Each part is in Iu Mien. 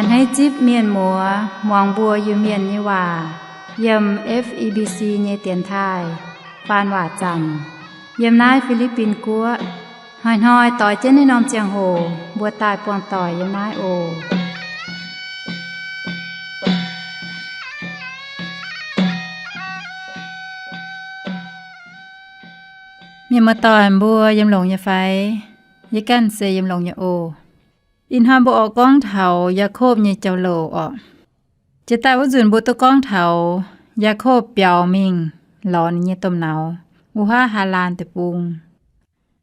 A'hneiv zipv mienh muoz muangx mbuo Iu-Mienh nyei waac yiem F E B C nyei dienx taaih faan waac zanc yiem naaiv Fi^li^bin Guoqv. Hnoi-hnoi doix jienv naaiv norm ziangh hoc mbuo daaih buangh doic yiem naaiv oc. Mienh muoz-doic mbuo yiem longx nyei fai? Yie ganh se yiem longx nyei oc. Ih hnoi mbuo oix gorngv taux Yaakopv nyei jauv-louc orqc. Jiex daaih wuov nzunc mbuo duqv gorngv taux Yaakopv biaux mingh lorz ninh nyei domh nauz wuov huaav Haalaan Deic-Bung.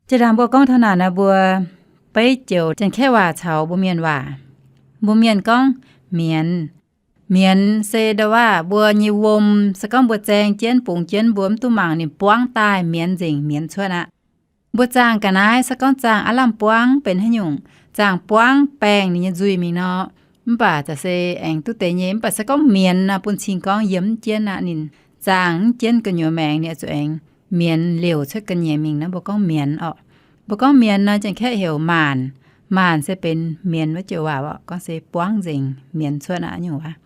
Jiex daaih mbuo gorngv taux naaic nor, mbuo beiv joux Janx-Kaeqv waac caux mbuo Mienh waac. Mbuo Mienh gorngv mienz. Mienz se ndau waac mbuo nyei wuom, se gorngv mbuo zaeng jienv, bungx jienv, mbuo mv duqv mangc ninh buangv daaih mienz nzengc, mienz cuotv aqv. Mbuo zaangh ga'naaiv se gorngv zaangh aav lamh buangv benx haaix nyungc, zaangh buangv baengh ninh nyei nzuih mingh nor, mv baac za'gengh se aengx duqv deix nyei. Mv baac se gorngv mienz nor, bun cing gorngv yiem mv jienv aqv, ninh zaangh mv jienv gu'nyuoz maengx, ninh oix zuqc aengx mienz liouc cuotv ga'nyiec mingh nor, mbuo gorngv mienz orqc. Mbuo gorngv mienz nor, Janx-Kaeqv heuc maanc. Maanc se benx mienz wuov joux waac orqc, gorngv se buangv nzengc, mienz cuotv aqv nyungc waac.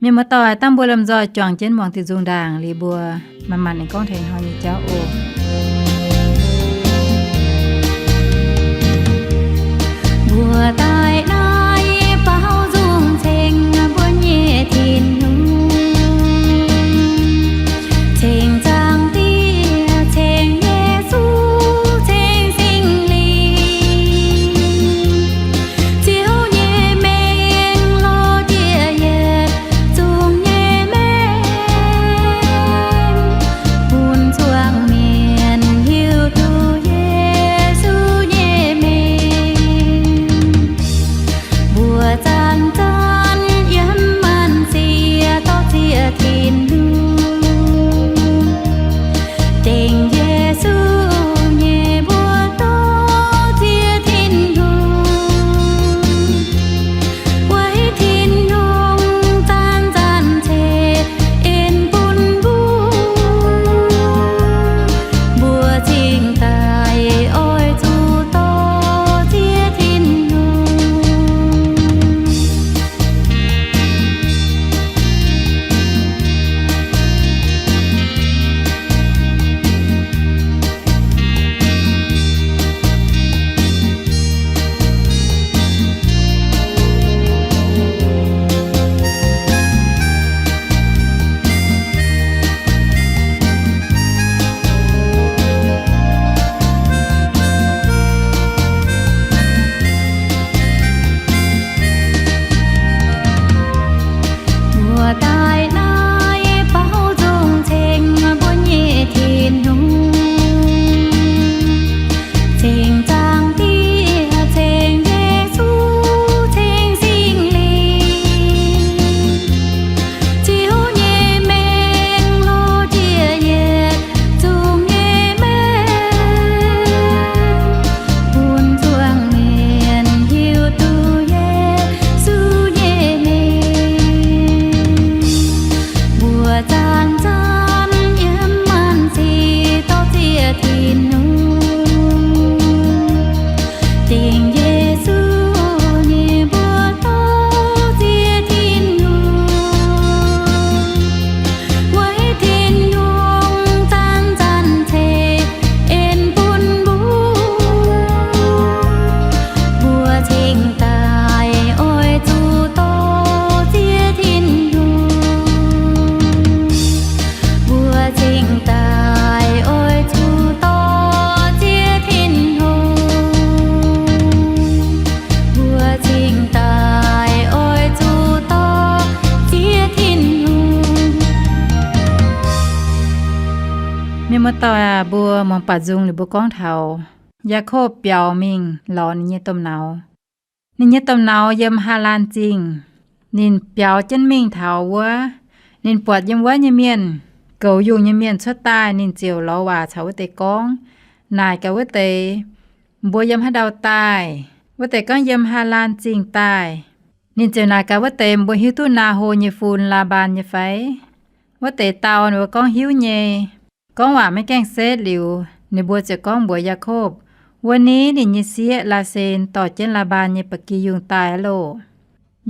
Mienh muoz-doic, dangh mbuo lomh nzoih juangc jienv muangx diuh nzung ndaangc liuz mbuo manc-manc aengx gorngv taux ih hnoi nyei jauv oc. Mbuo daaih naaiv baaux nzung ceng mbuo nyei Tin-Hungh, ceng Zaangc Diex, ceng Yesu, ceng Singx Lingh. Ziouv nyei mengh lorz jiex yietc zungv nyei mengh, bun zuangx mienh hiuv duqv Yesu nyei mengh. Mbuo zanc-zanc yiem maanc siec dorh ziex Tin-Hungh. Dengh Yesu nyei mbuo dorh ziex Tin-Hungh. Weic Tin-Hungh zanc-zanc ceix en bun mbuo, mbuo cingx daaih oix zuqc dorh ziex Tin-Hungh. Mbuo daaih naaiv baaux nzung ceng mbuo nyei Tin-Hungh, ceng Zaangc Diex, ceng Yesu, ceng Singx Lingh. Ziouv nyei mengh lorz jiex yietc zungv nyei mengh, bun zuangx mienh hiuv duqv Yesu nyei mengh. Mbuo zanc-zanc yiem maanc siec dorh ziex Tin-Hungh. Dengh Yesu nyei mbuo dorh ziex Tin-Hungh. Weic Tin-Hungh zanc-zanc ceix en bun mbuo, mbuo cingx daaih oix zuqc dorh ziex Tin-Hungh. Mbuo cingx daaih oix zuqc dorh ziex Tin-Hungh. Mbuo cingx daaih oix zuqc dorh ziex Tin-Hungh. Mienh muoz-doic aac, mbuo muangx baac nzung liuz mbuo gorngv taux Yaakopv biaux mingh lorz ninh nyei domh nauz. Ninh nyei domh nauz yiem Haalaan Zingh. Ninh biaux jienv mingh taux wuov, ninh buatc yiem wuov nyei mienh, goux yungh nyei mienh cuotv daaih, ninh ziouc lorz waac caux wuov deix gorngv, naaic gaax wuov deix, mbuo yiem haaix ndau daaih? Wuov deix gorngv, yiem Haalaan Zingh daaih. Ninh ziouc naaic gaax wuov deix, mbuo hiuv duqv Naa^ho nyei fun, Laa^mbaan nyei fai? Wuov deix dau ninh mbuo gorngv, hiuv nyei. Gorngv waac maiv gaengh setv liuz, ninh mbuo ziouc gorngv mbuox Yaakopv, wuov ni ninh nyei sieqv, Laa^sen, dorh jienv Laa^mbaan nyei ba'gi yungh daaih aqv loh.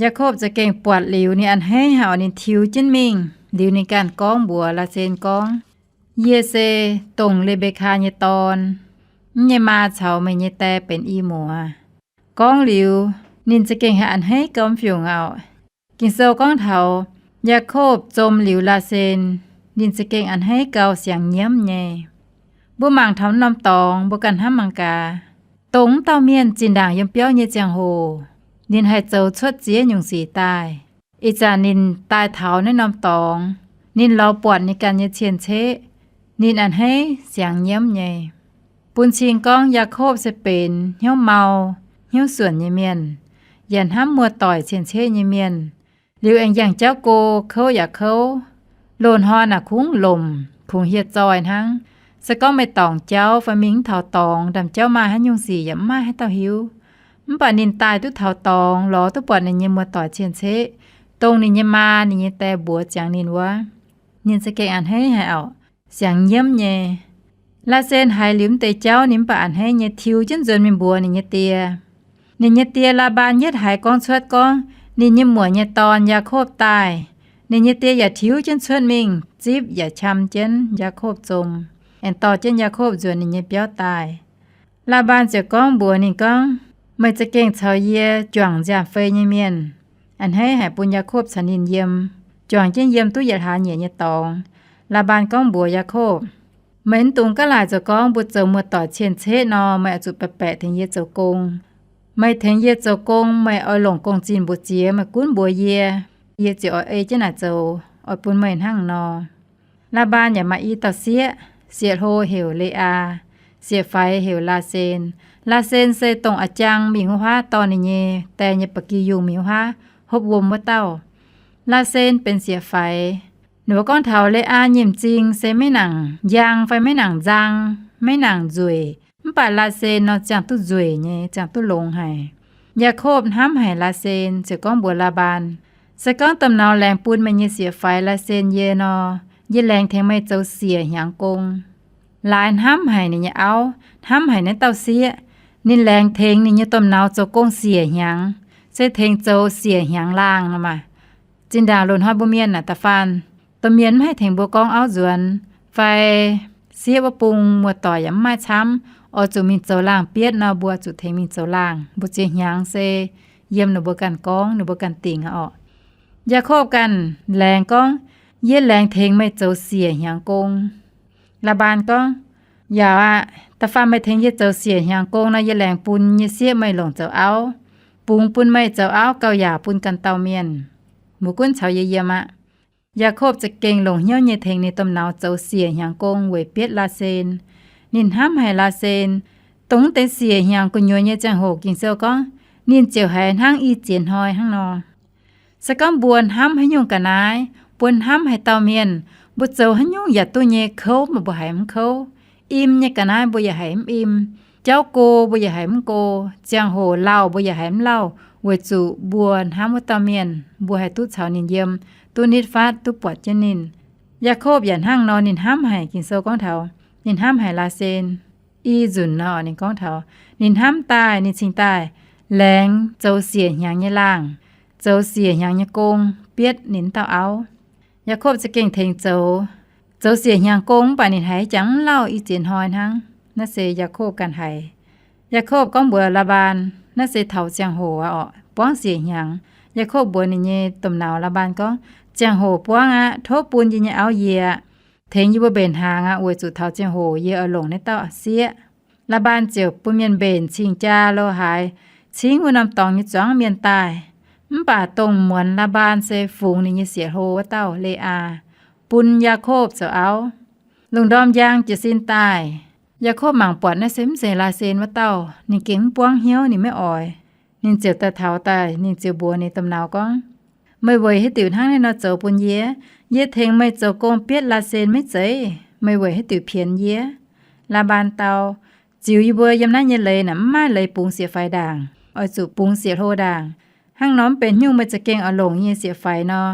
Yaakopv za'gengh buatc liuz ninh a'hneiv haic, ninh tiux jienv mingh liuz ninh ganh gorngv mbuox Laasen gorngv, Yie se dongh Le^mbe^kaa nyei dorn. Mv nyei maa caux meih nyei die benx i muoz. Gorngv liuz, ninh za'gengh haiz a'hneiv gauh fiungc aqv. Ging-Sou gorngv taux Yaakopv zom liuz Laasen, ninh za'gengh a'hneiv gauh siangx nyiemv nyei. Mbuo mangc taux norm dorngx, mbuo ganh hnamv mangc gaax, dongh wuov dauh mienh zinh ndaangc yiem biauv nyei ziangh hoc, ninh haih zoux cuotv ziex nyungc sic daaih. Ih zanc ninh daaih taux naaiv norm dorngx, ninh lorz buatc ninh ganh nyei cien-ceqv, ninh a'hneiv siangx nyiemv nyei. Bun cing gorngv Yaakopv se benx hnyouv mau, hnyouv suonc nyei mienh, yaac hnamv muoz-doic cien-ceqv nyei mienh. Liuz aengx yangh jauv go, kouv yaac kouv. Loz-hnoi naaic kungx lomc, kungx hieh zoih hnangv. Se gorngv meih dorngc jauv fai mingh mv taux dorngx, ndaamv-jauv maaih haaix nyungc sic yaac mv maaih haaix dauh hiuv. Mv baac ninh daaih duqv taux dorngx, lorz duqv buatc ninh nyei muoz-doic cien-ceqv, dongh ninh nyei maa, ninh nyei die mbuox ziangx ninh wuov, ninh za'gengh a'hneiv haic orqc, siangx nyiemv nyei. Laasen haiz liuz mv deix jauv ninh mv baac a'hneiv nyei, tiux jienv nzuonx mingh mbuox ninh nyei die. Ninh nyei die, Laa^mbaan, yietv haiz gorngv cuotv gorngv ninh nyei muoc nyei dorn, Yaakopv, daaih, ninh nyei die yaac tiux jienv cuotv mingh, zipv yaac qam jienv Yaakopv zom, aengx dorh jienv Yaakopv nzuonx ninh nyei biauv daaih. Laa^mbaan ziouc gorngv mbuox ninh gorngv, Meih za'gengh caux yie juangc nziaamv-fei nyei mienh. A'hneiv haic bun Yaakopv caux ninh yiem, juangc jienv yiem duqv yietc hlaax nyieqc nyei dorngx. Laa^mbaan gorngv mbuox Yaakopv, Meih mv dungx gaav laaic zoux gorngv mbuo zoux muoz-doic cien-ceqv nor, meih oix zuqc baeqc baeqc tengx yie zoux gong. Meih tengx yie zoux gong, meih oix longc gong-zinh mbu'ziex, meih gunv mbuox yie, yie ziouc oix ei jienv naaic zoux, oix bun meih hnangv nor. Laa^mbaan yaac maaih i dauh sieqv, sieqv-hlo heuc Le^aa, sieqv-faix heuc Laasen. Laasen se dongh a'jang mingh wuov huaav dorh ninh nyei die nyei ba'gi yungh mingh wuov huaav hopv wuom wuov dauh. Laasen benx sieqv-faix. Ninh mbuo gorngv taux Le^aa nyei m'zing se maiv nangc njang fai maiv nangc nzang, maiv nangc nzueic. Mv baac Laasen nor ziangh duqv nzueic nyei, ziangh duqv longx haic. Yaakopv hnamv haic Laasen, ziouc gorngv mbuox Laa^mbaan, Se gorngv domh nauz laengz bun meih nyei sieqv-faix Laasen yie nor, yie laengz tengx meih zoux siec hnyangx gong. Laaix hnamv haic ninh nyei auv, hnamv haic naaiv dauh sieqv. Ninh laengz tengx ninh nyei domh nauz zoux gong siec hnyangx, se tengx zoux siec hnyangx laangh nor maah. Zinh ndaangc loz-hnoi mbuo mienh naaic da'faanh, domh mienh mv haih tengx mbuo gorngv auv nzuonx, fai sieqv wuov bung muoz-doic yaac mv maaih camv, oix zuqc mingh zoux laangh bietv nor, mbuo zuqc tengx mingh zoux laangh. Mbu'ziex hnyangx se yiem ninh mbuo ganh gorngv, ninh mbuo ganh dingc orqc. Yaakopv ganh laengz gorngv, Yie laengz tengx meih zoux siec hnyangx gong. Laa^mbaan gorngv, Yaac aqv. Da'faanh meih tengx yie zoux siec hnyangx gong nor, yie laengz bun nyei sieqv meih longc zoux auv, bungx bun meih zoux auv gauh yaac bun ganh dauh mienh. Mbuo gunv caux yie yiem aqv. Yaakopv za'gengh longc hnyouv nyei tengx ninh domh nauz zoux siec hnyangx gong weic bietv Laasen. Ninh hnamv haic Laasen. Dongh deix siec hnyangx gu'nyuoz nyei ziangh hoc Ging-Sou gorngv, ninh ziouc haiz hnangv i ziex hnoi hnangv nor. Se gorngv mbuo hnamv haaix nyungc ga'naaiv, mbuo hnamv haaix dauh mienh, mbuo zoux haaix nyungc yaac duqv nyei, kouv mbuo haiz mv kouv, im nyei ga'naaiv mbuo yaac haiz mv im, jauv go mbuo yaac haiz mv go, ziangh hoc lauh mbuo yaac haiz mv lauh, weic zuqc mbuo hnamv wuov dauh mienh, mbuo haih duqv caux ninh yiem, duqv nitv fatv, duqv buatc jienv ninh. Yaakopv yaac hnangv nor, ninh hnamv haic, Ging-Sou gorngv taux ninh hnamv haic Laasen. I nzunc nor, ninh gorngv taux ninh hnamv daaih, ninh cingx daaih laengz zoux siec hnyangx nyei laangh, zoux siec hnyangx nyei gong bietv ninh dauh auv. Yaakopv za'gengh tengx zoux, zoux siec hnyangx gong mv baac ninh haiz jangx mv lauh i ziex hnoi hnangv. Naaiv se Yaakopv ganh haiz. Yaakopv gorngv mbuox Laa^mbaan, naaiv se taux ziangh hoc aqv orqc, buangv siec hnyangx. Yaakopv mbuox ninh nyei domh nauz Laa^mbaan gorngv, Ziangh hoc buangv aqv. Tov bun yie nyei auv yie aqv. Tengx yie mbuo mbenc hnaangx aqv, weic zuqc taux ziangh hoc yie oix longc naaiv dauh sieqv. Laa^mbaan ziouc bun mienh mbenc cing-jaa lo haaix, cingv wuov norm dorngx nyei zuangx mienh daaih. Mv baac dongh muonz Laa^mbaan se fungx ninh nyei sieqv-hlo wuov dauh, Le^aa, bun Yaakopv zoux auv. Lungh ndorm njang jiez sin daaih, Yaakopv mangc buatc naaiv se mv zeiz Laasen wuov dauh, ninh gengh mv buangv hnyouv, ninh maiv oix. Ninh ziouc daaih taux daaih, ninh ziouc mbuox ninh domh nauz gorngv, Meih weic haaix diuc hnangv naaiv nor zoux bun yie? Yie tengx meih zoux gong bietv Laasen maiv zeiz? Meih weic haaix diuc pienx yie? Laa^mbaan dau, Ziux yie mbuo yiem naaiv nyei leiz naaic mv maaih leiz bungx sieqv-faix ndaangc, oix zuqc bungx sieqv-hlo ndaangc. Hnangv nor mv benx haaix nyungc, meih za'gengh oix longc yie nyei sieqv-faix nor,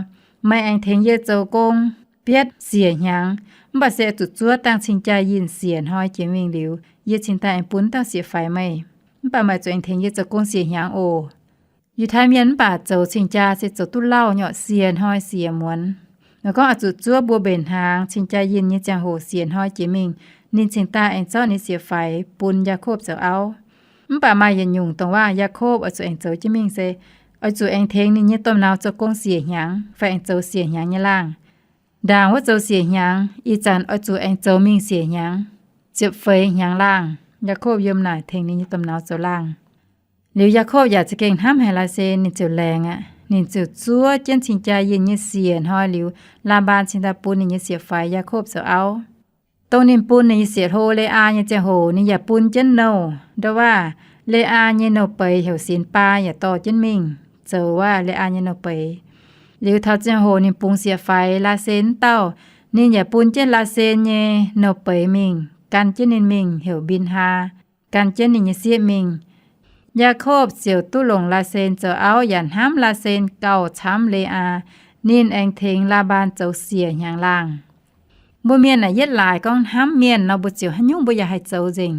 meih aengx tengx yie zoux gong bietv siec hnyangx, mv baac se oix zuqc zuov dangh cing-jaa yinh siec hnoi jiex mingh liuz, yie cingx daaih aengx bun dauh sieqv-faix meih. Mv baac meih zuqc aengx tengx yie zoux gong siec hnyangx oc. Yiutai Mienh mv baac zoux cing-jaa se zoux duqv lauh nyei, siec hnoi siec muonz. Nor gorngv oix zuqc zuov mbuo mbenc hnaangx cing-jaa yinh nyei ziangh hoc siec hnoi jiex mingh, ninh cingx daaih aengx zorqv ninh nyei sieqv-faix bun Yaakopv zoux auv. Mv baac maaih yietc nyungc dongh waac Yaakopv oix zuqc aengx zoux jienv mingh se oix zuqc aengx tengx ninh nyei domh nauz zoux gong siec hnyangx fai aengx zoux siec hnyangx nyei laangh. Ndaangc wuov zoux siec hnyangx, ih zanc oix zuqc aengx zoux mingh siec hnyangx, ziepc feix hnyangx laangh. Yaakopv yiem naaic tengx ninh nyei domh nauz zoux laangh. Liuz Yaakopv yaac za'gengh hnamv haic Laasen, ninh ziouc laengz aqv. Ninh ziouc zuov jienv cing-jaa yinh nyei siec hnoi liuz, Laa^mbaan cingx daaih bun ninh nyei sieqv-faix Yaakopv zoux auv. Dongh ninh bun ninh nyei sieqv-hlo, Le^aa, nyei ziangh hoc ninh yaac bun jienv nouh, ndau waac Le^aa nyei nouh beiz heuc Sinx^baa yaac dorh jienv mingh zoux waac Le^aa nyei nouh beiz. Liuz taux ziangh hoc ninh bungx sieqv-faix Laasen wuov dauh, ninh yaac bun jienv Laasen nyei nouh beiz mingh, gan jienv ninh mingh heuc Mbin^haa, gan jienv ninh nyei sieqv mingh. Yaakopv ziouc duqv longc Laasen zoux auv yaac hnamv Laasen gauh camv Le^aa. Ninh aengx tengx Laa^mbaan zoux siec hnyangx laangh. Mbuo mienh naaic yietv laaix gorngv hnamv mienh nor, mbuo ziouc haaix nyungc mbuo yaac haih zoux nzengc.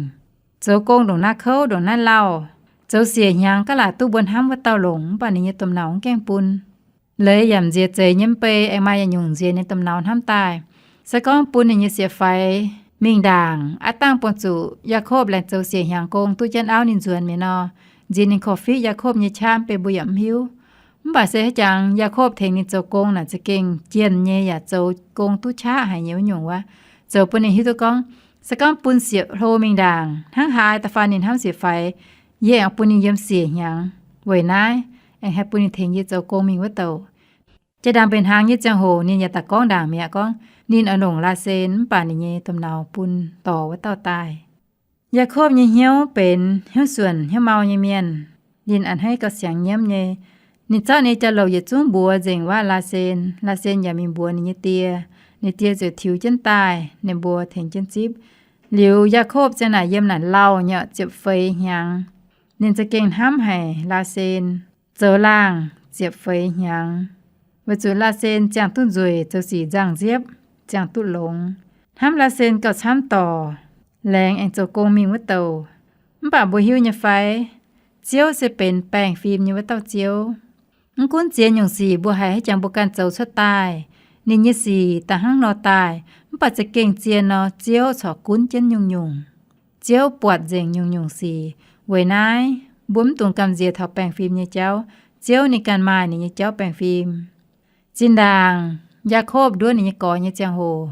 Zoux gong ndongc naaiv kouv ndongc naaiv lauh, zoux siec hnyangx gaav laac duqv mbuo hnamv wuov dauh longc, mv baac ninh nyei domh nauz mv gaengh bun. Leiz yaac m'nziex zeiz nyei mv bei, aengx maaih yietc nyungc nziex ninh domh nauz hnamv daaih. Se gorngv bun ninh nyei sieqv-faix mingh ndaangc, aav dangh buangh zuqc Yaakopv laengz zoux siec hnyangx gong duqv jienv auv ninh nzuonx mi'aqv nor, nziex ninh korv-fiqv Yaakopv nyei qaqv mv bei mbuo yaac mv hiuv. Mv baac se haaix jangx Yaakopv tengx ninh zoux gong naaic za'gengh jienh nyei yaac zoux gong duqv qaqv haic nyei wuov nyungc wuov, zoux bun ninh hiuv duqv gorngv, se gorngv bun sieqv-hlo mingh ndaangc hnangv haaix da'faanh ninh hnamv sieqv-faix, yie aengx bun ninh yiem siec hnyangx. Weic naaiv aengx haih bun ninh tengx yie zoux gong mingh wuov douc. Jaa-ndaangc mbenc hnaangx nyei ziangh hoc ninh yaac daaih gorngv ndaangc mi'aqv gorngv ninh oix longc Laasen mv baac ninh nyei domh nauz bun dorc wuov dauh daaih. Yaakopv nyei hnyouv benx hnyouv suonc hnyouv mau nyei mienh. Ninh a'hneiv gauh siangx nyiemv nyei. Ninh zorqv ninh jauv-louc yietc zungv mbuox nzengc waac Laasen. Laasen yaac mingh mbuox ninh nyei die. Ninh die ziouc tiux jienv daaih, ninh mbuo tengx jienv zipv. Liuz Yaakopv ziang naaic yiem naaic lauh nyei ziepc feix hnyangx. Ninh za'gengh hnamv haic Laasen, zoux laangh ziepc feix hnyangx, weic zuqc Laasen ziangh duqv nzueic, zoux sic nzangc-nziepv, ziangh duqv longx. Hnamv Laasen gauh camv dorc, laengz aengx zoux gong mingh wuov douc. Mv baac mbuo hiuv nyei fai, Ziouv se benx baengh fim nyei wuov dauh Ziouv. Mv gunv ziex nyungc sic mbuo haiz haaix jangx mbuo ganh zoux cuotv daaih, ninh nyei sic da'hnangv nor daaih, mv baac za'gengh zien nor, Ziouv corc gunv jienv nyungc-nyungc. Ziouv buatc nzengc nyungc-nyungc sic. Weic naaiv, mbuo mv dungx gamh nziex taux baengh fim nyei jauv. Ziouv ninh ganh maaih ninh nyei jauv baengh fim. Zinh ndaangc Yaakopv nduov ninh nyei gorx nyei ziangh hoc,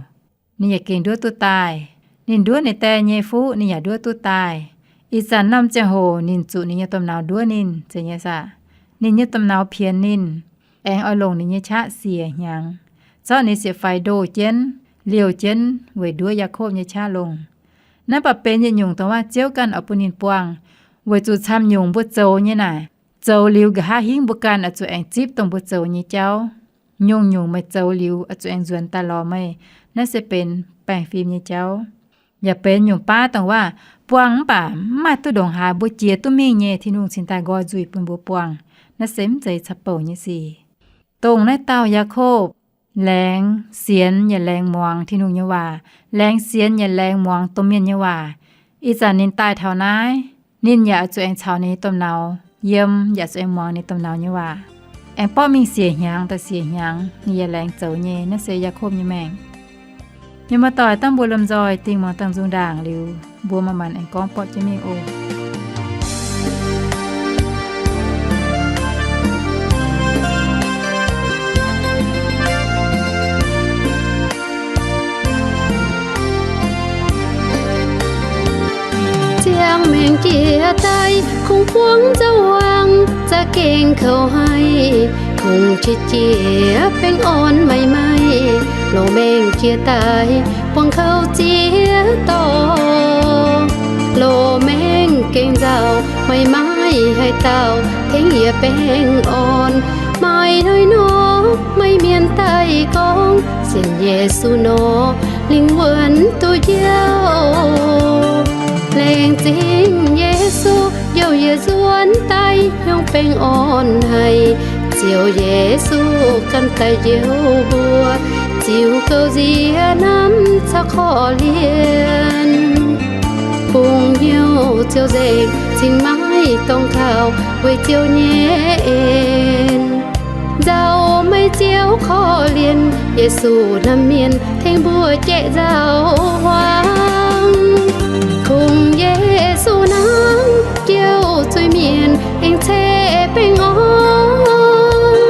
ninh yaac gengh nduov duqv daaih. Ninh nduov ninh die nyei fuqv, ninh yaac nduov duqv daaih. Ih zanc norm ziangh hoc ninh zuqc ninh nyei domh nauz nduov ninh, zeiz nyei saah? Ninh nyei domh nauz pienx ninh, aengx oix longc ninh nyei qaqv siec hnyangx, zorqv ninh sieqv-faix ndoh jienv, liouh jienv weic nduov Yaakopv nyei qaqv longh. Naaiv baac benx yietc nyungc dongh waac Ziouv ganh oix bun ninh buangh, weic zuqc camv nyungc mbuo zoux nyei naaic, zoux liuz nqa'haav hingv mbuo ganh oix zuqc aengx zipv dongh mbuo zoux nyei jauv. Nyungc-nyungc meih zoux liuz oix zuqc aengx nzuonx daaih lorz meih. Naaiv se benx baengh fim nyei jauv. Yaac benx nyungc baav dongh waac buangh mv baac mv maaih duqv ndongc haaix mbuo jiex duqv mingh nyei, Tin-Hungh cingx daaih nqoi nzuih bun mbuo buangh. Naaiv se mv zeiz caux bouc nyei sic. Dongh naaiv dauh Yaakopv laengz sienx yaac laengz muangx Tin-Hungh nyei waac, laengz sienx yaac laengz muangx domh mienh nyei waac. Ih zanc ninh daaih taux naaiv, ninh yaac zuqc aengx caux ninh nyei domh nauz yiem, yaac zuqc aengx muangx ninh domh nauz nyei waac. Aengx borqv mingh siec hnyangx daaih siec hnyangx, ninh yaac laengz zoux nyei. Naaiv se Yaakopv nyei maengc. Mienh muoz-doic, dangh mbuo lomh nzoih dingh muangx dangh nzung ndaangc liuz, mbuo maaih maanc aengx gorngv borqv jienv mingh oc. Ziangh maengc jiex daaih, kungx buangv nzauh hmuangx, za'gengh kouv haic. Kungx qiex jiez baengh orn maiv maaih, loz-maengc jiex daaih, buangh kouv ziex dorngx. Loz-maengc gengh nzauh, maiv maaih haaix dauh tengx yie baengh orn. Maaih hnoi nor, maaih mienh daaih gorngv, sienx Yesu nor, lingh wuonh duqv njoux. Laengz zingh Yesu, njoux yie nzuonx daaih hnyouv baengh orn haic. Ziouv Yesu ganh daaih njoux mbuo, ziux gouv nziex hnamv caux korv-lienh. Bungx hnyouv ziouc nzengc, cingx maiv Meih dongh kaux weic Ziouv nyei en, nzauh meih Ziouv korv-lienh. Yesu hnamv mienh tengx mbuo jieqv nzauh huaang. Kungx Yesu hnangv jouh zuiz-mienh aengx ceix baengh orn.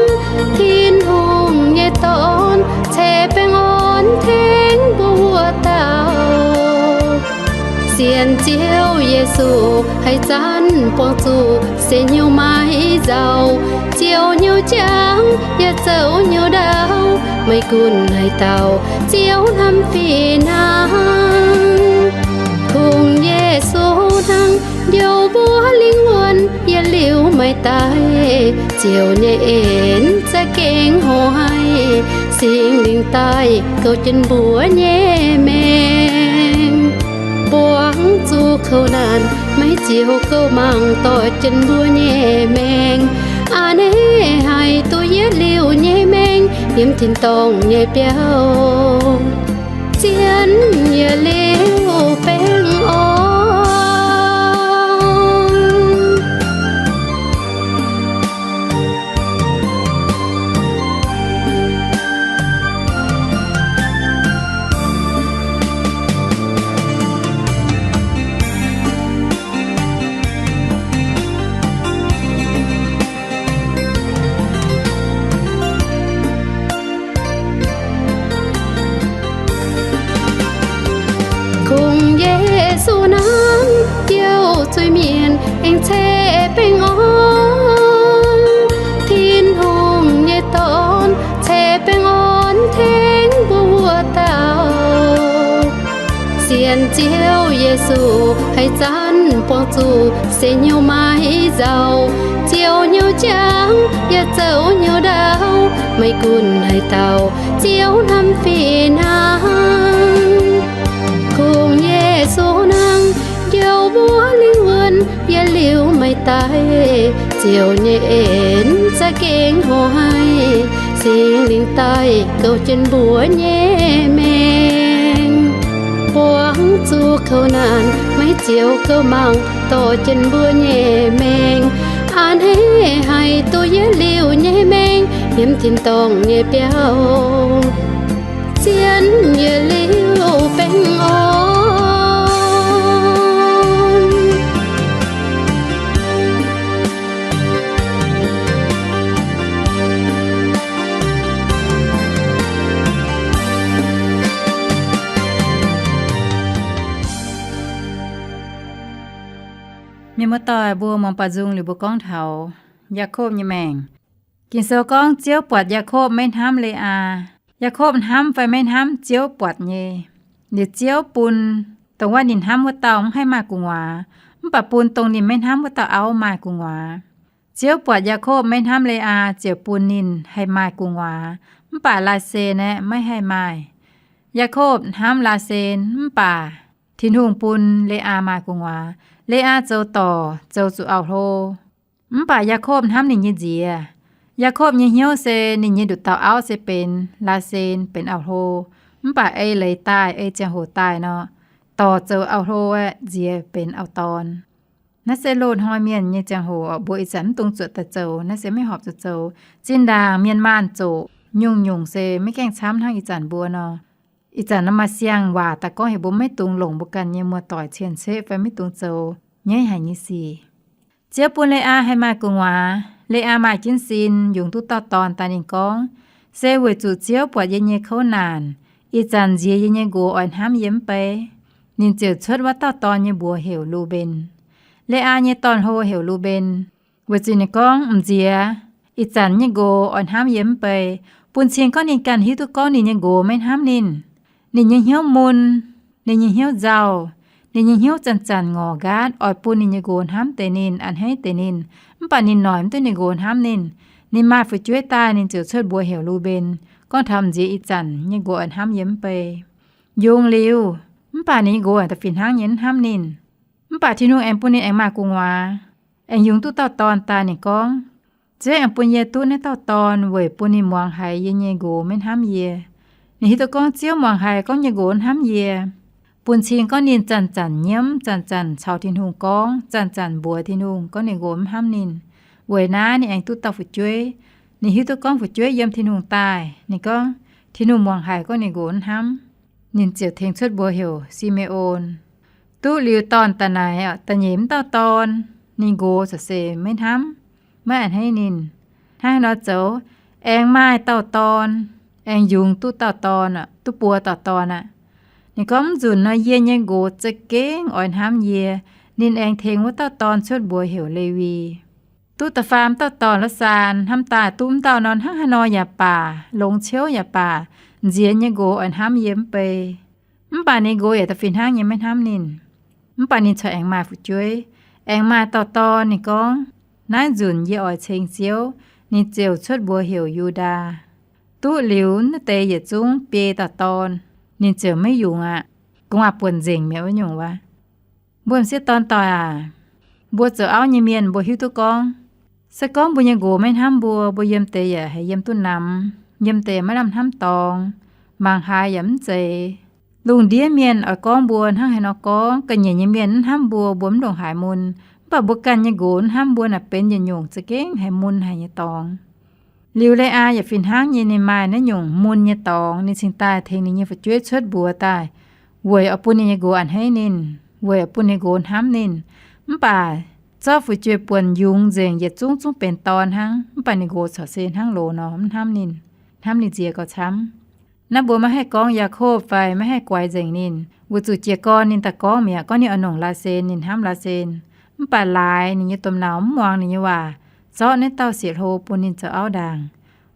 Tin-Hungh nyei Dorn ceix baengh orn tengx mbuo wuov dauh. Sienx Ziouv Yesu haih zanc buangh zuqc se hnyouv maiv nzauh. Ziouv hnyouv jangx yaac zoux hnyouv ndau, meih gunv haaix dauh Ziouv hnamv fih hnangv. Kungx Yesu hnangv njoux mbuo lingh wuonh yietc liuz maiv daic. Ziouv nyei en za'gengh hoqc haic, Singx Lingh daaih gouv jienv mbuo nyei maengc. Buangv zuqc kouv naanc maiv ziouc gouv mangc dorh jienv mbuo nyei maengc. A'hneiv haiz duqv yietc liuz nyei maengc yiem tin-dorngh nyei biauv, zien yietc liuz baengh orn. Kungx Yesu hnangv jouh zuiz-mienh aengx ceix baengh orn. Tin-Hungh nyei Dorn ceix baengh orn tengx mbuo wuov dauh. Sienx Ziouv Yesu haih zanc buangh zuqc se hnyouv maiv nzauh. Ziouv hnyouv jangx yaac zoux hnyouv ndau, meih gunv haaix dauh Ziouv hnamv fih hnangv. Kungx Yesu hnangv njoux mbuo lingh wuonh yietc liuz maiv daic. Ziouv nyei en za'gengh hoqc haic, Singx Lingh daaih gouv jienv mbuo nyei maengc. Buangv zuqc kouv naanc maiv ziouc gouv mangc dorh jienv mbuo nyei maengc. A'hneiv haiz duqv yietc liuz nyei maengc yiem tin-dorngh nyei biauv, zien yietc liuz baengh orn. Mienh muoz-doic, mbuo muangx baaux nzung liuz mbuo gorngv taux Yaakopv nyei maengc. Ging-Sou gorngv Ziouv buatc Yaakopv maiv hnamv Leaa. Yaakopv hnamv fai maiv hnamv, Ziouv buatc nyei. Liuz Ziouv bun dongh wuov ninh hnamv wuov dauh mv haih maaih gu'nguaaz, mv baac bun dongh ninh maiv hnamv wuov dauh auv maaih gu'nguaaz. Ziouv buatc Yaakopv maiv hnamv Leaa ziouc bun ninh haih maaih gu'nguaaz, mv baac Laasen aeqv, maiv haih maaih. Yaakopv hnamv Laasen, mv baac Tin-Hungh bun Leaa maaih gu'nguaaz. Leaa zoux dorc, zoux zuqc auv-hlo. Mv baac Yaakopv hnamv ninh nyei nziex. Yaakopv nyei hnyouv se ninh nyei nduqc dauh auv se benx Laasen, benx auv-hlo. Mv baac ei leiz daaih, ei ziangh hoc daaih nor, dorc zoux auv-hlo aeqv, nziex benx auv-dorn. Naaiv se loz-hnoi mienh nyei ziangh hoc oc. Mbuo ih zanc mv dungx zuotc daaih zoux, naaiv se maiv horpc zuqc zoux. Zinh ndaangc mienh maanh zoqc nyungc-nyungc se maiv gaengh camv hnangv ih zanc mbuo nor. Ih zanc naaiv maaih siang-waac daaih gorngv heuc mbuo maiv dungx longc mbuo ganh nyei muoz-doic cien-ceqv fai maiv dungx zoux nyaiv haic nyei sic. Ziouv bun Leaa haih maaih gu'nguaaz. Leaa maaih jienv sin, yungz duqv dauh dorn daaih. Ninh gorngv, se weic zuqc Ziouv buatc yie nyei kouv naanc. Ih zanc nziex yie nyei nqox oix hnamv yie mv bei. Ninh ziouc cuotv wuov dauh dorn nyei mbuox heuc Lu^mben. Leaa nyei dorn-hlo heuc Lu^mben, weic zuqc ninh gorngv, m'nziex, ih zanc nyei nqox oix hnamv yie mv bei, bun cing gorngv ninh ganh hiuv duqv gorngv ninh nyei nqox maiv hnamv ninh. Ninh nyei hnyouv mun, ninh nyei hnyouv nzauh, ninh nyei hnyouv zanc-zanc ngorc nqaatv oix bun ninh nyei nqox hnamv deix ninh, a'hneiv deix ninh. Mv baac ninh noic mv duqv ninh nqox hnamv ninh. Ninh maaih fu'jueiv daaih, ninh ziouc cuotv mbuox heuc Lu^mben, gorngv taux m'nziex ih zanc nyei nqox oix hnamv yie mv bei. Yungz liuz, mv baac ninh nyei nqox da'fih hnangv nyei mv hnamv ninh. Mv baac Tin-Hungh aengx bun ninh aengx maaih gu'nguaaz, aengx yungz duqv dauh dorn daaih. Ninh gorngv, Ziouv aengx bun yie duqv naaiv dauh dorn weic bun ninh muangx haiz yie nyei nqox maiv hnamv yie. Ninh hiuv duqv gorngv Ziouv muangx haiz gorngv yie nyei nqox hnamv yie, bun cing gorngv ninh zanc-zanc nyiemv, zanc-zanc caux Tin-Hungh gorngv, zanc-zanc mbuox Tin-Hungh gorngv ninh nqox mv hnamv ninh. Weic naaiv ninh aengx duqv dauh fu'jueiv. Ninh hiuv duqv gorngv fu'jueiv yiem Tin-Hungh daaih. Ninh gorngv Tin-Hungh muangx haiz gorngv ninh nqox mv hnamv, ninh ziouc tengx cuotv mbuox heuc Si^me^on. Duqv liuz dorn da'naaic, da'nyeic mv dauh dorn, ninh nqox corc se maiv hnamv, maiv a'hneiv ninh. Hnangv haaix nor zoux? Aengx maaih dauh dorn, aengx yungz duqv dauh dorn, duqv buo dauh dorn aqv. Ninh gorngv mv nzunc nor yie nyei nqox za'gengh oix hnamv yie. Ninh aengx tengx wuov dauh dorn cuotv mbuox heuc Lewi. Duqv da'faam dauh dorn la'saan hnamv daaih duqv mv dauh nor, hnangv haaix nor yaac baac, longx ciouv yaac baac, nziex nyei nqox oix hnamv yie mv bei. Mv baac ninh nqox yaac da'fih hnangv nyei maiv hnamv ninh. Mv baac ninh corc aengx maaih fu'jueiv. Aengx maaih dauh dorn, ninh gorngv, naaiv nzunc yie oix ceng Ziouv. Ninh ziouc cuotv mbuox heuc Yu^ndaa. Duqv liuz naaiv deix yietc zungv biei dauh dorn, ninh ziouc maiv yungz aqv. Gu'nguaaz buonc nzengc mi'aqv wuov nyungc wuov. Mbuo m'sieqv dorn doic aac, mbuo zoux auv nyei mienh mbuo hiuv duqv gorngv, se gorngv mbuo nyei nqox maiv hnamv mbuo, mbuo yiem deix yaac haiz yiem duqv namx, yiem deix maiv lamh hnamv dorngx, mangc haaix yaac mv zeiz. Lungh ndiev mienh oix gorngv mbuo hnangv haaix nor gorngv, ga'nyiec nyei mienh mv hnamv mbuo, mbuo mv ndongc haaix mun. Mv baac mbuo ganh nyei nqox mv hnamv mbuo naaic benx yietc nyungc za'gengh haiz mun haic nyei dorngx. Liuz Leaa yaac fih hnangv nyei, ninh maaih naaiv nyungc mun nyei dorngx, ninh cingx daaih tengx ninh nyei fu'jueiv cuotv mbuox daaih, weic oix bun ninh nyei nqox a'hneiv ninh, weic oix bun ninh nqox hnamv ninh. Mv baac zorqv fu'jueiv buonc yungz nzengc yietc zungv zungv benx dorn hnangv, mv baac ninh nqox corc se hnangv loz nor mv hnamv ninh, hnamv ninh nziex gauh camv. Naaiv mbuo maiv haih gorngv Yaakopv fai maiv haih guaix nzengc ninh, weic zuqc jiez gorn ninh daaih gorngv mi'aqv, gorngv ninh oix nongc laasen, ninh hnamv laasen. Mv baac laaix ninh nyei domh nauz mv muangx ninh nyei waac, zorqv naaiv dauh sieqv-hlo bun ninh zoux auv ndaangc.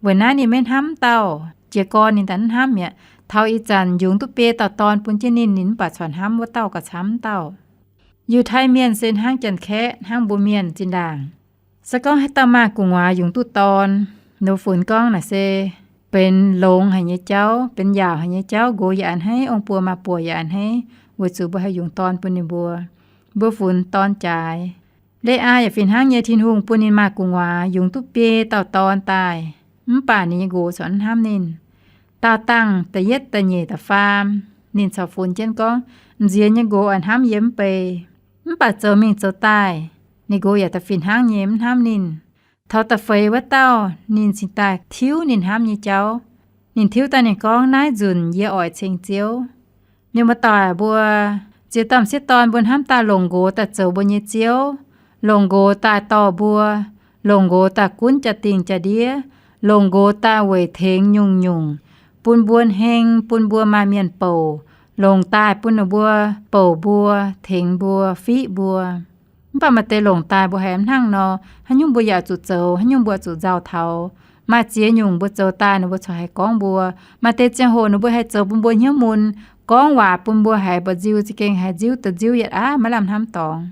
Weic naaiv ninh maiv hnamv dauh jiez gorn ninh daaih mv hnamv mi'aqv. Taux ih zanc yungz duqv biei dauh dorn bun jienv ninh, ninh mv baac corc hnamv wuov dauh gauh camv dauh. Yiutai Mienh se hnangv Janx-Kaeqv, hnangv mbuo Mienh zinh ndaangc. Se gorngv haaix dauh maaih gu'nguaaz yungz duqv dorn, ninh mbuo funx gorngv naaic se benx longx haic nyei jauv, benx yaauc haic nyei jauv, nqox yaac a'hneiv, ong-buo maa-buoc yaac a'hneiv, weic zuqc mbuo haih yungz dorn bun ninh mbuo. Mbuo funx dorn jaaix. Leaa yaac fih hnangv nyei, Tin-Hungh bun ninh maaih gu'nguaaz yungz duqv biei dauh dorn daaih, mv baac ninh nyei nqox corc mv hnamv ninh. Daauh dangh da'yietv, da'nyeic, da'faam, ninh corc funx jienv gorngv, nziex nyei nqox oix hnamv yie mv bei. Mv baac zoux mingh zoux daaih, ninh nqox yaac da'fih hnangv nyei mv hnamv ninh. Taux da'feix wuov dauh, ninh cingx daaih tiuv ninh hnamv nyei jauv. Ninh tiuv daaih ninh gorngv, naaiv nzunc yie oix ceng Ziouv. Mienh muoz-doic mbuo, ziex dauh m'sieqv dorn mbuo hnamv daaih longc nqox daaih zoux mbuo nyei ziouv, longc nqox daaih dorh mbuo, longc nqox daaih gunv jaa-dingh jaa-ndiev, longc nqox daaih weic tengx nyungc-nyungc, bun mbuo heng, bun mbuo maaih mienh bouc, longc daaih bun ninh mbuo bouc mbuo, tengx mbuo, fiqv mbuo. Mv baac maaih deix longc daaih mbuo haiz mv hnangv nor, haaix nyungc mbuo yaac zuqc zoux, haaix nyungc mbuo zuqc nzauh taux. Maaih ziex nyungc mbuo zoux daaih ninh mbuo corc haiz gorngv mbuo. Maaih deix ziangh hoc ninh mbuo haih zoux bun mbuo hnyouv mun, gorngv waac bun mbuo haiz mba'nziu, za'gengh haiz nziuv da'nziuv yietc aqv, maiv lamh hnamv dorngx.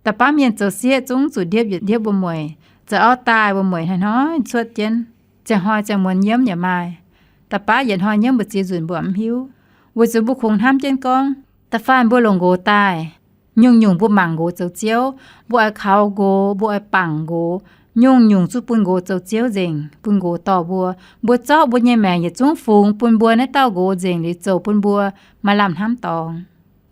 Da'baav mienh zoux sieqv zungv zuqc ndiepv yietc ndiepv mbuo mueic, zoux auv daaih mbuo mueic hnoi-hnoi cuotv jienv, ziangh hnoi ziangh muonz nyiemv yaac maaih. Da'baav yietc hnoi nyiemv mbu'ziex nzunc mbuo mv hiuv, weic zuqc mbuo kungx hnamv jienv gorngv, da'faanh mbuo longc nqox daaih, nyungc-nyungc mbuo mangc nqox zoux ziouv, mbuo oix kaux nqox, mbuo oix bangc nqox, nyungc-nyungc zungv bun nqox zoux ziouv nzengc, bun nqox dorh mbuo. Mbuo zorqv mbuo nyei maengc yietc zungv fungx bun mbuo naaiv dauh nqox nzengc liuz zoux bun mbuo maaih lamh hnamv dorngx.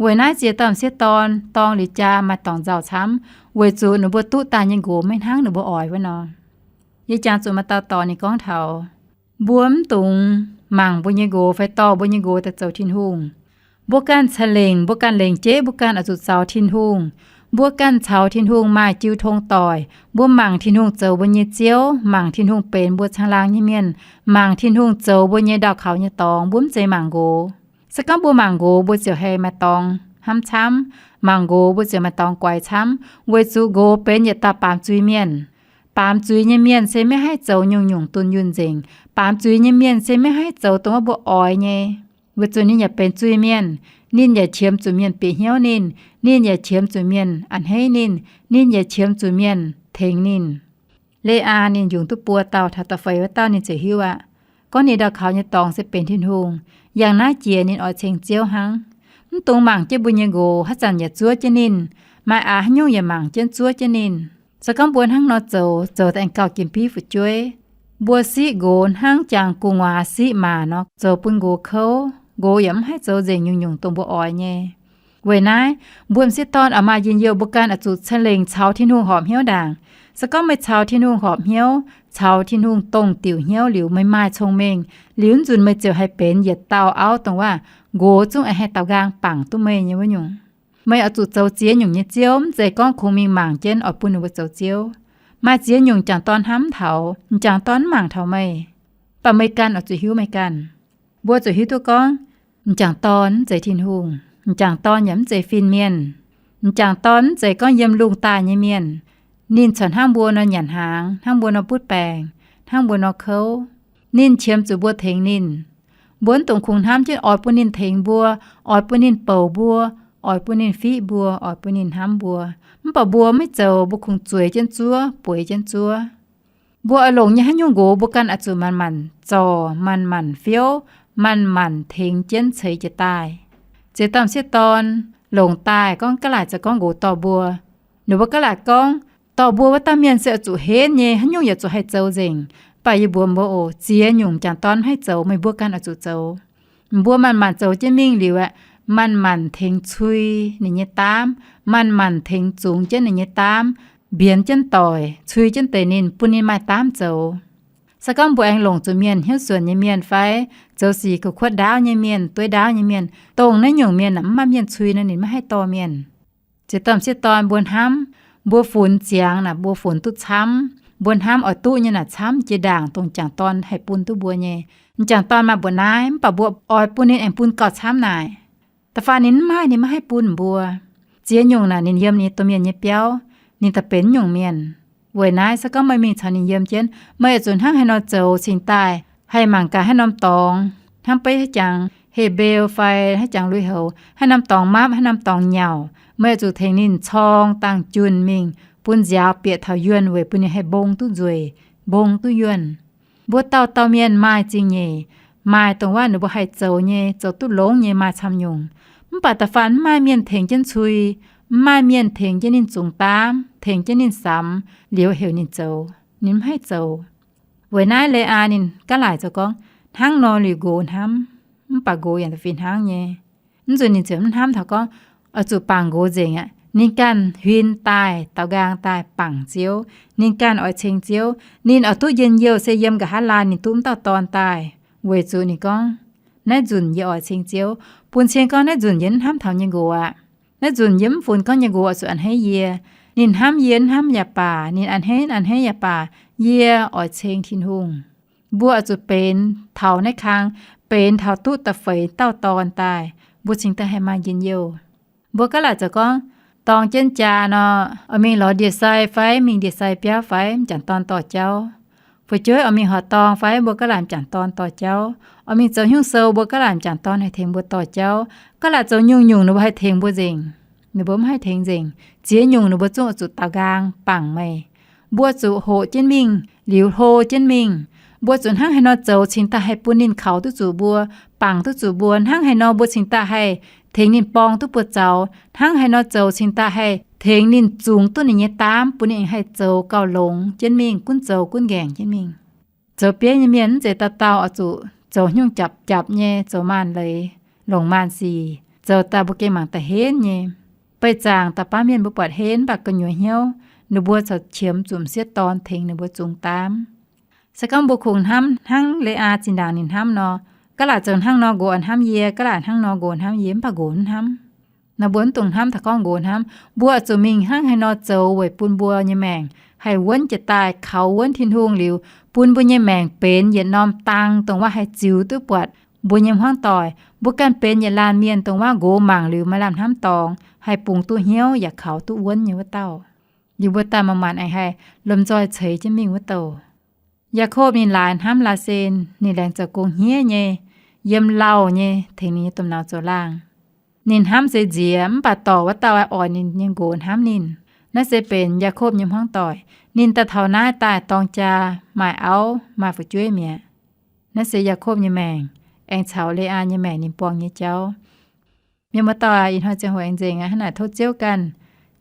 Weic naaiv ziex dauh m'sieqv dorn dorng liuz jaa maaih dorngx nzauh camv, weic zuqc ninh mbuo duqv daaih nyei nqox maiv hnangv ninh mbuo oix wuov nor. Yie jangx zuqc maaih dauh dorc ninh gorngv taux, mbuo mv dungx mangc mbuo nyei nqox fai dorh mbuo nyei nqox daaih zoux Tin-Hungh. Mbuo ganh ca'lengc, mbuo ganh lengc jeiv, mbuo ganh oix zuqc zaux Tin-Hungh. Mbuo ganh caux Tin-Hungh maaih jiu tong doic. Mbuo mangc Tin-Hungh zoux mbuo nyei Ziouv, mangc Tin-Hungh benx mbuo caangh laangz nyei mienh, mangc Tin-Hungh zoux mbuo nyei ndau kaux nyei dorngx, mbuo mv zeiz mangc nqox. Se gorngv mbuo mangc nqox, mbuo ziouc haih maaih dorngx hnamv camv. Mangc nqox, mbuo ziouc maaih dorngx guaix camv, weic zuqc nqox benx yietc dauh baamz zuiz mienh. Baamz zuiz nyei mienh se maiv haih zoux nyungc-nyungc dunh yunh nzengc. Baamz zuiz nyei mienh se maiv haih zoux dongh wuov mbuo oix nyei, weic zuqc ninh yaac benx zuiz-mienh. Ninh yaac qiemx zuqc mienh bieqc hnyouv ninh, ninh yaac qiemx zuqc mienh a'hneiv ninh, ninh yaac qiemx zuqc mienh tengx ninh. Leaa ninh yungz duqv buo dauh, taux da'feix wuov dauh ninh ziouc hiuv aqv. Gorngv ninh ndau kaux nyei dorngx se benx Tin-Hungh. Yangh naaiv jiex ninh oix ceng Ziouv hnangv. Mv dungx mangc jienv mbuo nyei nqox, haaix zanc yaac zuov jienv ninh. Maaih aqc haaix nyungc yaac mangc jienv zuov jienv ninh. Se gorngv mbuo hnangv nor zoux, zoux daaih aengx gauh ginv biv fu'jueiv. Mbuo siqv nqox hnangv jangx gu'nguaaz siqv maac nor, zoux bun nqox kouv. Nqox yaac mv haih zoux nzengc nyungc-nyungc dongh mbuo oix nyei. Weic naaiv, mbuo m'sieqv dorn oix maaih njien-youh, mbuo ganh oix zuqc ca'lengc caux Tin-Hungh horpc hnyouv ndaangc. Se gorngv meih caux Tin-Hungh horpc hnyouv, caux Tin-Hungh dongh diuc hnyouv liuz, meih maaih cong-mengh, liuz nzunc meih ziouc haih benx yietc dauh auv dongh waac nqox zungv aengx haih daaux nqaang bangc duqv meih nyei wuov nyungc. Meih oix zuqc zoux ziex nyungc nyei ziouv, mv zeiz gorngv kungx mingh mangc jienv oix bun ninh mbuo zoux ziouv. Maaih ziex nyungc m'jangc dorn hnamv taux, m'jangc dorn mv mangc taux meih. Mv baac meih ganh oix zuqc hiuv meih ganh. Mbuo zuqc hiuv duqv gorngv, m'jangc dorn mv zeiz Tin-Hungh. M'jangc dorn yaac mv zeiz fin-mienh. M'jangc dorn mv zeiz gorngv yiem lungh daaih nyei mienh. Ninh corc hnangv mbuo nor nyanc hnaangx, hnangv mbuo nor butv baengc, hnangv mbuo nor kouv. Ninh qiemx zuqc mbuo tengx ninh. Mbuo mv dungx kungx hnamv jienv oix bun ninh tengx mbuo, oix bun ninh bouc mbuo, oix bun ninh fiqv mbuo, oix bun ninh hnamv mbuo. Mv baac mbuo maiv zoux, mbuo kungx zueiz jienv zuov, bueix jienv zuov. Mbuo oix longc nyei haaix nyungc nqox, mbuo ganh oix zuqc manc-manc zorc, manc-manc fiouv, manc-manc tengx jienv ceix jiez daaih. Ziex dauh m'sieqv dorn longc daaih gorngv ga'laaic zoux gorngv nqox dorh mbuo. Ninh mbuo ga'laaic gorngv, dorh mbuo wuov dauh mienh se oix zuqc henv nyei, haaix nyungc yaac zuqc haih zoux nzengc. Mv baac yie mbuox mbuo oc, ziex nyungc m'jangc dorn maiv haih zoux, meih mbuo ganh oix zuqc zoux. Mbuo manc-manc zoux jienv mingh liuz aeqv, manc-manc tengx cui ninh nyei daamv, manc-manc tengx zungx jienv ninh nyei daamv, mbienx jienv doic, cui jienv deix ninh, bun ninh maaih daamv zoux. Se gorngv mbuo aengx longc zuqc mienh hnyouv suonc nyei mienh fai zoux sic kuv kuotv ndaauv nyei mienh, dueiv ndaauv nyei mienh, dongh naaiv nyungc mienh mv maaih mienh cui nor, ninh maiv haih dorh mienh. Ziex dauh m'sieqv dorn mbuo hnamv, mbuo funx ziangx naaic mbuo funx duqv camv. Mbuo hnamv oix duqv nyei naaic camv jiex ndaangc dongh m'jangc dorn haih bun duqv mbuo nyei. M'jangc dorn maaih mbuoqc naaiv, mv baac mbuo oix bun ninh aengx bun gauh camv naaic. Da'faanh ninh mv maaih, ninh maiv haih bun mbuo. Ziex nyungc naaic ninh yiem ninh domh mienh nyei biauv, ninh daaih benx nyungc mienh. Weic naaiv se gorngv meih mingh caux ninh yiem jienv, meih oix zuqc hnangv haaix nor zoux cingx daaih haih mangc gaax haaix norm dorngx, hnamv beiv haaix jangx heh mbeu fai haaix jangx lui-houx, haaix norm dorngx mapv, haaix norm dorngx nyauc, meih oix zuqc tengx ninh corng dangh junh mingh bun nziaaux bieqc taux yuonh weic bun ninh haih mbong duqv nzueic, mbong duqv yuonh. Mbuo dauh dauh mienh maaih zingh nyeic, maaih dongh waac ninh mbuo haih zoux nyei, zoux duqv longx nyei maaih camv nyungc. Mv baac da'faanh mv maaih mienh tengx jienv cui, mv maaih mienh tengx jienv ninh zungx daamv, tengx jienv ninh samx, liuz heuc ninh zoux, ninh mv haih zoux. Weic naaiv Leaa ninh gaav laaic zoux gorngv, hnangv nor liuz nqox hnamv, mv baac nqox yaac fih hnangv nyei. Mv nzunc ninh ziouc mv hnamv taux gorngv oix zuqc bangc nqox nzengc aqv. Ninh ganh huin daaih, daaux nqaang daaih bangc Ziouv. Ninh ganh oix ceng Ziouv. Ninh oix duqv njien-youh se yiem nqa'haav laanh ninh duqv wuov dauh dorn daaih, weic zuqc ninh gorngv, naaiv nzunc yie oix ceng Ziouv. Bun cing gorngv naaiv nzunc yie mv hnamv taux nyei nqox aqv. Naaiv nzunc yie mv funx gorngv nyei nqox oix zuqc a'hneiv yie. Ninh hnamv yie hnamv yaac baac, ninh a'hneiv a'hneiv yaac baac, yie oix ceng Tin-Hungh. Mbuo oix zuqc benx taux naaiv kang, benx taux duqv da'feix dauh dorn daaih, mbuo cingx daaih haih maaih njien-youh. Mbuo gaav laaic zoux gorngv, dorng jienv jaa nor, oix mingh lorz ndie-sai fai mingh ndie-sai biauv fai m'jangc dorn dorh jauv. Fu'jueiv oix mingh horqc dorng fai mbuo gaav laaic m'jangc dorn dorh jauv. Oix mingh zoux nyungc sou mbuo gaav laaic m'jangc dorn haih tengx mbuo dorh jauv. Gaav laaic zoux nyungc-nyungc ninh mbuo haih tengx mbuo nzengc. Ninh mbuo mv haih tengx nzengc. Ziex nyungc ninh mbuo zungv oix zuqc daaux nqaang bangc meih. Mbuo zuqc hoqc jienv mingh, liuz hlo jienv mingh. Mbuo zuqc hnangv haaix nor zoux cingx daaih haih bun ninh kaux duqv zuqc mbuo, bangc duqv zuqc mbuo. Hnangv haaix nor mbuo cingx daaih haih tengx ninh borng duqv buoz zaux. Hnangv haaix nor zoux cingx daaih haih tengx ninh zungx duqv ninh nyei daamv, bun ninh haih zoux gauh longx jienv mingh, gunv zoux gunv nqaengc jienv mingh. Zoux bieiv nyei mienh mv zeiz dauh dauh oix zuqc zoux nyungc japc-japc nyei, zoux maanc leiz, longc maanc sic, zoux daaih mbuo gengh mangc daaih henv nyei. Beih zaangc daaih baav mienh mbuo buatc henv mv baac gu'nyuoz hnyouv, ninh mbuo corc qiemx zuqc m'sieqv dorn tengx ninh mbuo zungx daamv. Se gorngv mbuo kungx hnamv hnangv Leaa zinh ndaangc ninh hnamv nor, gaav laaic zoux hnangv nor nqox hnamv yie, gaav laaic hnangv nor nqox hnamv yie, mv baac nqox mv hnamv. Nor mbuo mv dungx hnamv taux gorngv nqox hnamv. Mbuo oix zuqc mingh hnangv haaix nor zoux weic bun mbuo nyei maengc haih wuonv jiez daaih kaux wuonv Tin-Hungh liuz, bun mbuo nyei maengc benx yietc norm dang dongh waac haih ziux duqv buatc mbuo nyei hmuangv doic. Mbuo ganh benx yietc laanh mienh dongh waac nqox mangc liuz maaih lamh hnamv dorngx, haih bungx duqv hnyouv yaac kaux duqv wuonv nyei wuov dauh. Liuz mbuo daaih manc-manc aengx haih lomh nzoih ceix jienv mingh wuov douh. Yaakopv ninh laaix hnamv Laasen, ninh laengz zoux gong hniev nyei, yiem lauh nyei tengx ninh nyei domh nauz zoux laangh. Ninh hnamv se nziex mv baac dorc wuov dauh oix ninh nyei nqox hnamv ninh. Naaiv se benx Yaakopv nyei hmuangv doic. Ninh daaih taux naaiv daaih dorng jaa, maaih auv maaih fu'jueiv mi'aqv. Naaiv se Yaakopv nyei maengc aengx caux Leaa nyei maengc ninh buangh nyei jauv. Mienh muoz-doic, ih hnoi ziangh hoc aengx nzengc aqv. Hnangv naaic tov Ziouv ganh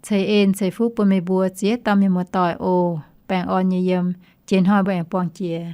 ceix en ceix fuqv bun meih mbuo ziex dauh mienh muoz-doic oc. Baengh orn nyei yiem, jiex hnoi mbuo aengx buangh jiex.